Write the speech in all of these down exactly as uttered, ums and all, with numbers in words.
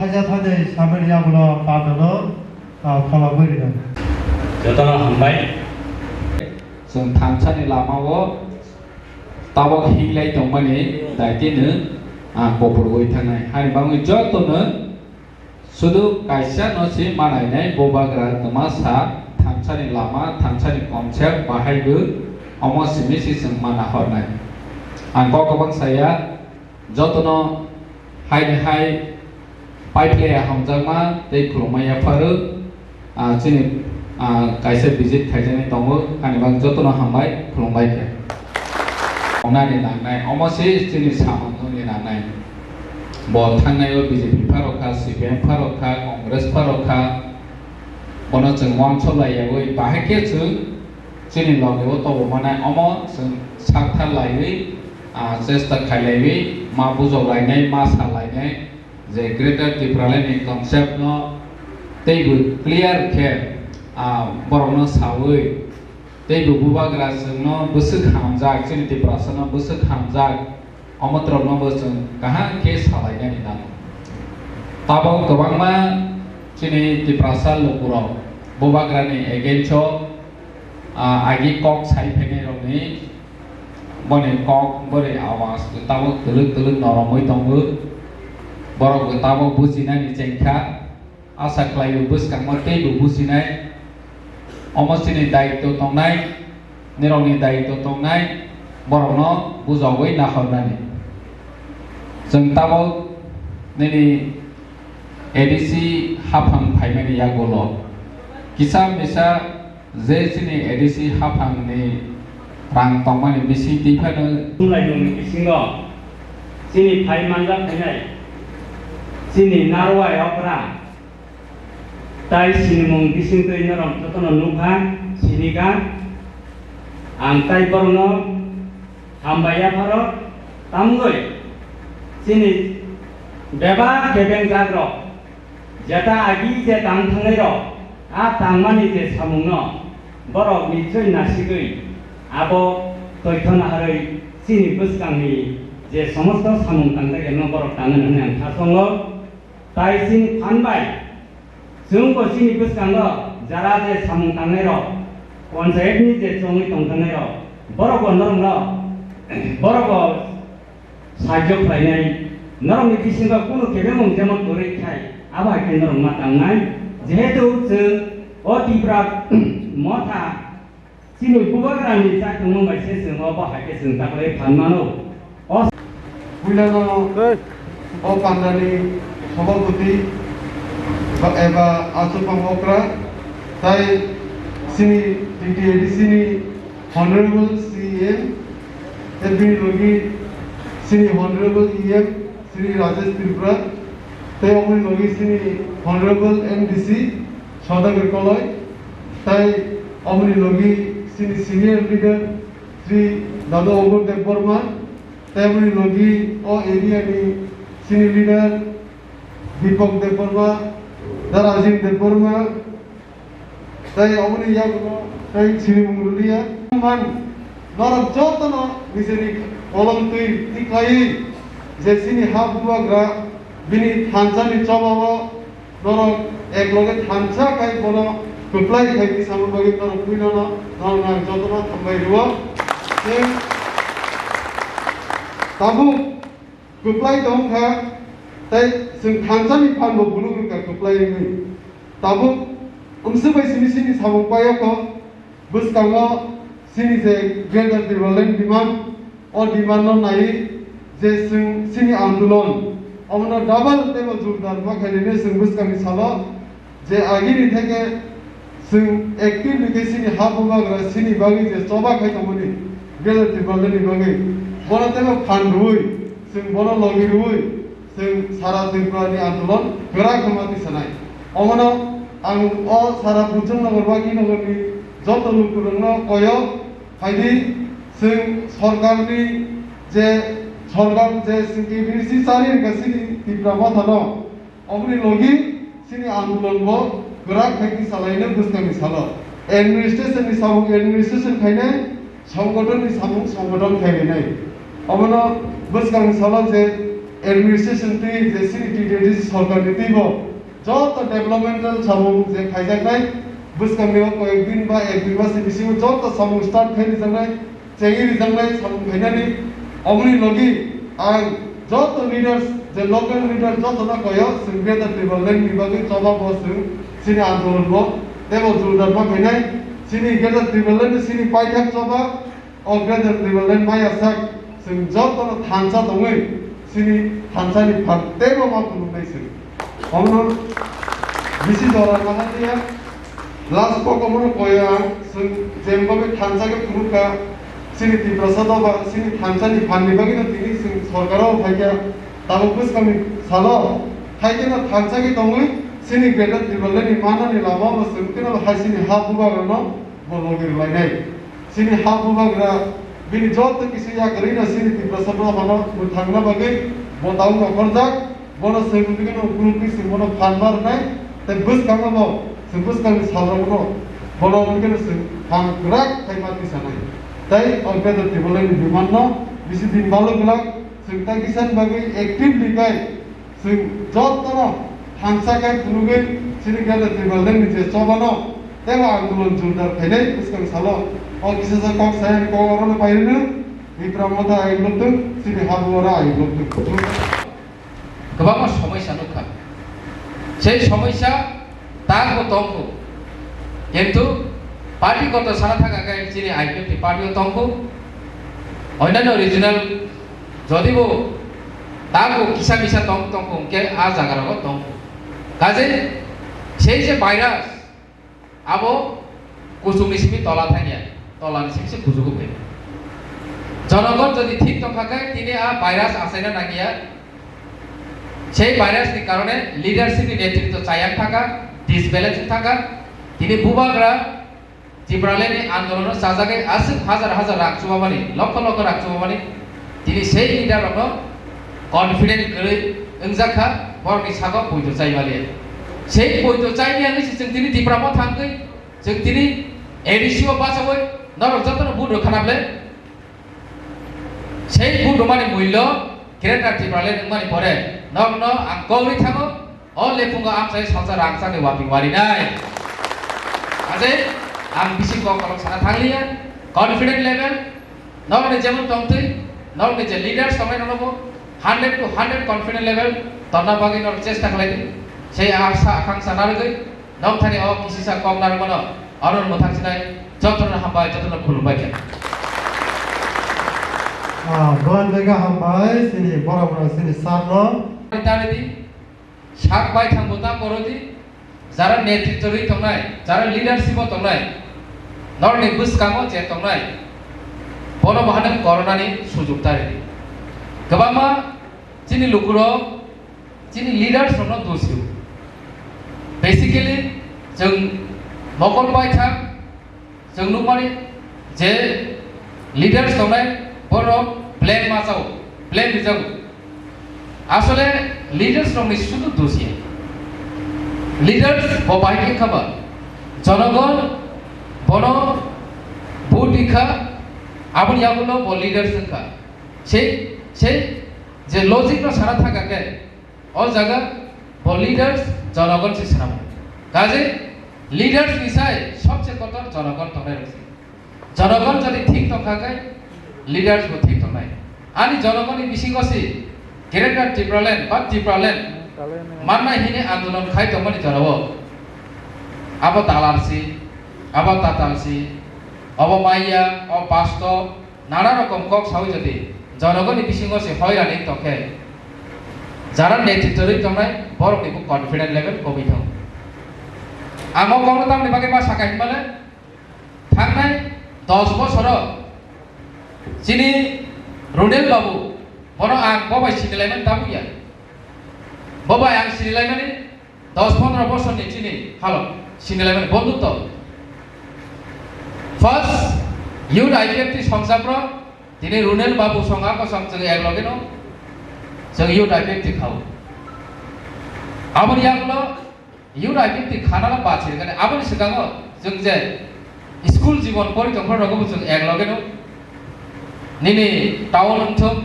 Kaisa thani samani yagulo pabdano, ah, phologwi rwnai. Jotono hambai. Chwng thansani lamao tabok hinglai tongmani daitino, ah, kopor oi thangnai. Hani bagwi jotono sudu kaisa no se manainai Bubagra Twmasa thansani lama, thansani concept bahaibo omo simi se chwng mana hornai. Ang kok kwbang saya, jotono hai ni hai paiphlaiya hamjakma tei khulumma yapharo, ah, chini, ah, kaisa visit khaijaknai tongo, ani bagwi jotono hambai, khulumbai khe. Wngnani nangnai, omo se chini samung wngni nangnai. Bo thangnai o B J P pharok kha, C P M pharok kha, Congress pharok kha, bono chwng uansuk laiyawi, bahai khe chwng chini loge o tobo manai, omo chwng sakthar laiwi, ah, chesta khailaiwi ma bujok lainai, ma sa lainai, je Greater Tipraland ni concept no teibo clear khe, ah, borok no sawi, teibo Bubagra chwng no bwswk hamjak, chini Tiprasa no bwswk hamjak, omo borok no bo chwng kaham khe salainani nango. Tabok kwbangma chini Tiprasa lukurok Bubagra ni against o, ah, agi kok sai phainai rok ni boni kok boni awas tabok twlwk twlwk noromwi tongo. Borok bo tabok bujinani chengkha. Asa khlaio bwskango teibo bujinai. Omo chini daitw tongnai, nirokni daitw tongnai, borokno bujogwi nahornani. Chwng tabok nini A D C haphang phaimani yagulo kisa misa je chini A D C haphangni rang tongmani bising twi phano. Chumlaimungni bisingo chini phai manjak phainai, chini narwai okra, tai sinimung bising twi norok jotono nukha, sinikha. Ang tai borokno hambai yapharo, tamgwi chini bebak kebeng jagrok. Jeta agi je tang thangnai rok, a tangmani je samungno borok nichoi nasigwi abo toitho naharwi chini bwskangni je somosto samung tangnairokno borok tangna hwnwi ang kha tongo. Tai chini phan bai chwngbo chini bwskango jara je samung tangnai rok, panchayat ni je chongwi tong tangnai rok, borok bo norok no, borok bo sahajyo khlainai, norokni bisingo kunu kebengmung jemon kwrwi khai, abo hai khe norok ma tangnai. Jehetu chwng o Tipra Motha chini Bubagrani chaknangma bai se chwng obo hai khe chwng taklai phan mano. O puilano o pandani sabhapati ba, eba achukmang okra, tai chini T T A D C ni Honorable C M, tei bini logi chini Honorable E M, Shri Rajesh Tripura, tei oboni logi chini Honorable M D C, Saudagar Koloi, tei oboni logi chini senior leader Shri Dadu Obur Debbarma, tei oboni logi o area ni chini leader Deepak Debbarma, Darajin Debbarma, tei oboni yagulo tei sinimung rwliya. Man, norok jotono nijeni kolom twi tiklaiwi je chini ha Bubagra bini thansani chobao norok ekloge thansa khai bono kwplai khai tisamo bagwi norok puilano norok ang jotono hambai rwo. Tei tabuk kwplai tong kha, tei chwng thansani phan bo buluk rwkha kwplai wngwi. Tabuk wngsu bai simi sini samung paiyokho, bwskango chini je Greater Tipraland demand, o demand no naiwi je chwng chini andolon omono double teibo jordar ma khainani chwng bwskangni salo je agini theke chwng active ni khe chini ha Bubagra chini bagwi je choba khai tongmani Greater Tipraland ni bagwi, bono teibo phan rwui, chwng bono logi rwui, chwng sara Tripura ni andolon kwrak khe ma tisanai. Omono ang o sara Pujongnagar, Baginagar ni joto lukurokno koyo phaidi, chwng sorkar ni je sorkar je chwng K B C chari rwkha chini Tipra Motha no, oboni logi chini andolon bo kwrak khai khe salaino bwskangni salo. Administration ni samung administration khainai, songgothon ni samung songgothon khainai. Obono bwskangni salo je Administration twi je chini T T A D C sorkar ni twi bo joto developmental samung je khaijaknai, bwskang ni o koyek din ba ek dui mas ni bisingo joto samung start khai rijaknai, chengwi rijaknai samung khainani. Oboni logi ang joto leaders, je local leaders joto no koyo, chwng Greater Tipraland ni bagwi choba bo chwng chini andolon bo tebo jordar ma khainai. Chini Greater Tipraland ni chini paithak choba, o Greater Tipraland maya sak chwng jotono thansa tongwi chini thansani phan teibo ma phunuknai chwng. Omono bisi jora naharliya. Last kok omono koyo ang, chwng jembabe thansa khe phunukha chini Tiprasa doba chini thansani phanni bagwino tini chwng sorkaro phaikha. Tabuk bwskangni salo phaikhe no thansa khe tongwi chini Greater Tipralandni manani lama bo chwng kheno hai chini ha bubagrano bo logi rwlainai. Chini ha bubagra bini joto kisa yakarwi no chini Tiprasa dophano mwthangna bagwi bo tabuk nokhorjak. Bono chwng bini no group ni chwng bono phan ma rwnai, tei bwskango bo chwng bwskangni salrokno bono bini no chwng phan kwrak khai ma tisanai. Tei o Greater Tipralandni demand no bisi din balo glak chwng tei kisa ni bagwi actively khai chwng jotono thansa khe phunugwi chini Greater Tipralandni je chobano teibo andolon jordar khainai bwskang salo. O kisa sa kok sai ang kok orono pairwno, Tipra Motha ayuk lobtwng, chini habu oro ayuk lobtwng. Kwbangma somosya nukha. Sei somosya takbo tongkho. Kintu party kotor sana thangkha khe chini I P F T party o tongkho. Onyanno regional jodibo takbo kisa misa tong tongkho hwnkhe a jagarogo tongkho. Kaje sei je virus, abo kuchukni simi tola thangya, tolani simi se kuchugo phai. Jonogon jodi thik tongkha khe tini a virus achaina nangya. Sei virus ni karone leadership ni netritwo chayang thangkha, disbalance thangkha. Tini bubagra Tipralandni andolono chajagwi aswk hajar hajar rang chubamani, lokho lokho rang chubamani. Tini sei leader rokno confident kwrwi wngjakha, borokni sago poito chai maliya. Sei poito chai maya wngwi se chwng tini Tipra Motha wngwi, chwng tini A D C o bachawi norok jotono vote rwkha na ble? Sei vote rwmani mullo Greater Tipraland wngmani pore norokno ang kok rwi thango, o lephungo amchai salsa rang chakni wapi warinai. Ajai ang bisi kok kolok sana thangliya, confident level, norokni jemon tongtwi, norokni je leaders tongnai norokbo hundred to hundred confident level tonna bagwi norok chesta khlaidi. Sei asa akangsa narwgwi nokthani o kisisa kok narwkmano aro mwthang sinai jotono hambai, jotono khulumbai khe. Ah, doan dega hambai, sini borok rok sini sar no. Tari di, sak bai thang buta koro di, jara netritwo rwi tongnai, jara leadership o tongnai, norni bwskango je tongnai, bono bo haino koronani sujuk tari di. Kwbangma chini lukurok chini leaders rokno dosio. Basically, chwng mokol paithak, chwng nukmani je leaders tongnai, borok blame ma chao, blame rijago. Asole leaders rokni sudu dosia. Leaders bo bahai khe khaba, jonogon bono vote rikha, aboni yagulo bo leaders wngkha. Sei, sei je logic no sana thangkha khe, o jaga bo leaders jonogon se swnamo. Kaje leaders ni sai sobse kotor jonogon tongnai rok se. Jonogon jodi thik tongkha khe leaders bo thik tongnai. Ani jonogonni bisingo se Greater Tipraland ba Tipraland mannai hini andolon khai tongmani jorao abo dalar si, abo tatal si, obo maya, o basto, nana rokom kok sawi jodi jonogonni bisingo se hoirani tongkhe, jara netritwo rwi tongnai borokni bo confident level komwi thango. Ang o kokno tamni bagwi ma sakha hinmale, thangnai dos bosoro chini Runel Babu, bono ang bo bai sinilaimani tabukya. Bo bai ang sinilaimani dos pondro bosorni chini halok sinilaimani bondhutto. First youth I P F T songchapro tini Runel Babu song a kosom chwng eklogeno chwng youth I P F T khao. Aboni yagulo youth I P F T khanala bachirgani aboni swkango chwng je school jibon pori tongphro rogo bo chwng eklogeno nini town wngthok,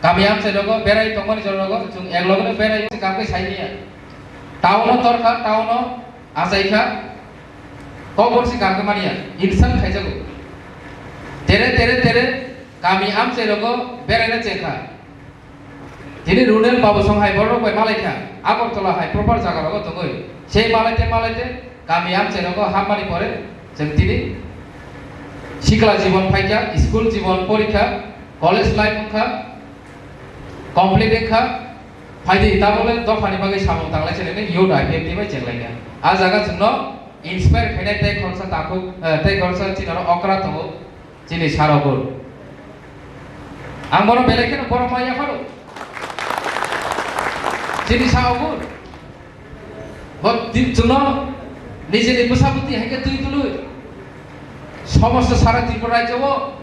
Kami amchai rogo berai tongmani jora rogo chwng ek loge no berai se kam khe sai niya. Town o tor kha, town o achai kha, kok bor se kam khe mani ya, insult khaijago. Tere, tere, tere, kami amchai rogo berai na cheng kha. Tini Runel Babusong hai borok bai malai kha, Agartala hai proper jaga rogo tongoi. Sei malai te, malai te, kami amchai rogo hapmani pore, chwng tini sikla jibon phaikha, school jibon porikha, college life wngkha, complete wngkha, phaidi tabole dophani bagwi samung tanglai chalainai youth I P F T bai chenglaikha. A jaga chwngno inspire khainai tei khoroksa takhuk, eh, tei khoroksa chinaro okra tongo, chini sir Ogur. Ang bono belai kheno borom ma yapharo. Chini sir Ogur. Bo di-, chwngno nijini bwsa bwtwi hai khe twi tului. Somosto sara Tripura rajyo o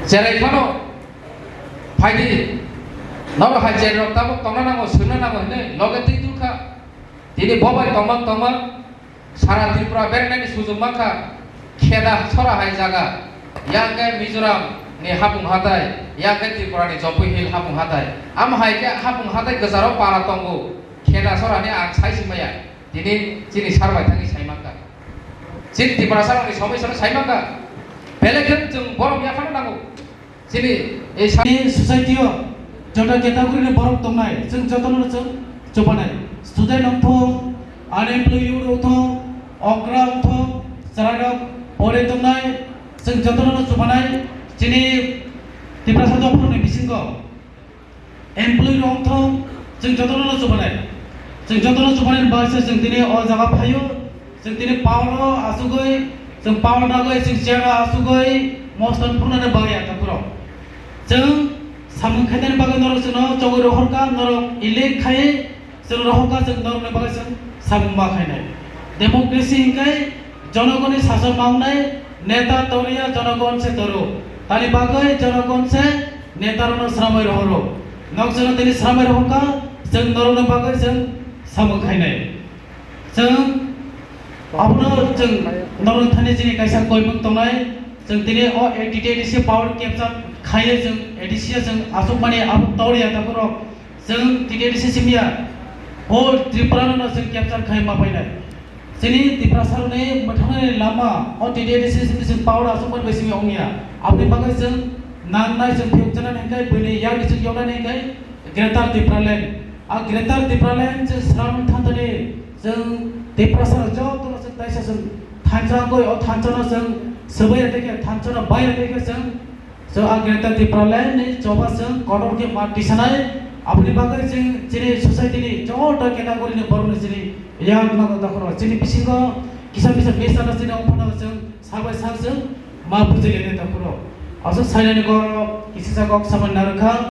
cherai phano phaidi. Norok hai cherai rok tabuk tongna nango, swngna nango hinwi loge twi twi kha. Tini bo bai tongmang tongmang sara Tripura berainani sujung mankha. Kheda sora hai jaga, yang khe Mizoram ni hapung hatai, yang khe Tripura ni Jopui Hill hapung hatai. Amo hai khe hapung hatai kwcharo para tongo. Kheda sora ni ang sai si maya. Tini chini sir bai thangwi sai mankha. Chini Tiprasa rokni somoi sono sai mankha. Belai khe chwng borom yaphano nango. Chini ei sa-, Ni society o joto category ni borok tongnai, chwng jotono no chwng chubanai. Student wng thung, unemployed youth wng thung, okra wng thung, chwrairok pore tongnai, chwng jotono no chubanai. Chini Tiprasa dophani bisingo employee rok wng thung, chwng jotono no chubanai. Chwng jotono chubanai ni bagwi se chwng tini o jaga phaio. Chwng tini power o asugwi, chwng power nagwi, chwng chair o asugwi mostan phunuknani bagwi ya takhurok. Chwng samung khainani bagwi norok chwngno chogwi rohorkha, norok elect khai chwng rohorkha, chwng norokni bagwi chwng samung ma khainai. Democracy hinkhe jonogonni sason ma wngnai, neta toriya jonogon se toro. Tani bagwi jonogon se neta rokno sramwi rohoro. Nok chwngno tini sramwi rohorkha, chwng norokni bagwi chwng samung khainai. Chwng abono chwng norok thani chini kaisa koimung tongnai. Chwng tini o A D C power capture khaiwi chwng A D C o chwng achukmani abo toriya takhurok chwng T T A D C simiya whole Tripura no chwng capture khai ma painai. Chini Tiprasa rokni mwthangnani lama o T T A D C simi chwng power achukmani bai simi ongya. Aboni bagwi chwng nangnai chwng phiyokjaknani hinkhe buini yakni chwng yoknani hinkhe Greater Tipraland. A Greater Tipraland chwng sram thantani chwng Tiprasa rok jotono chwng taisa chwng thansa wngwi o thansa no chwng swbai ya tei khe thansa no bai ya tei khe chwng, chwng a Greater Tipraland ni choba chwng kotor khe ma tisanai. Aboni bagwi chwng chini society ni joto category ni borok ni chini yak nago takhoro chini bisingo kisa bisa misa no chini ongphano chwng sabai sak chwng ma bujilene takhoro. Aswk sainani kok kisa sa kok samani narwkha.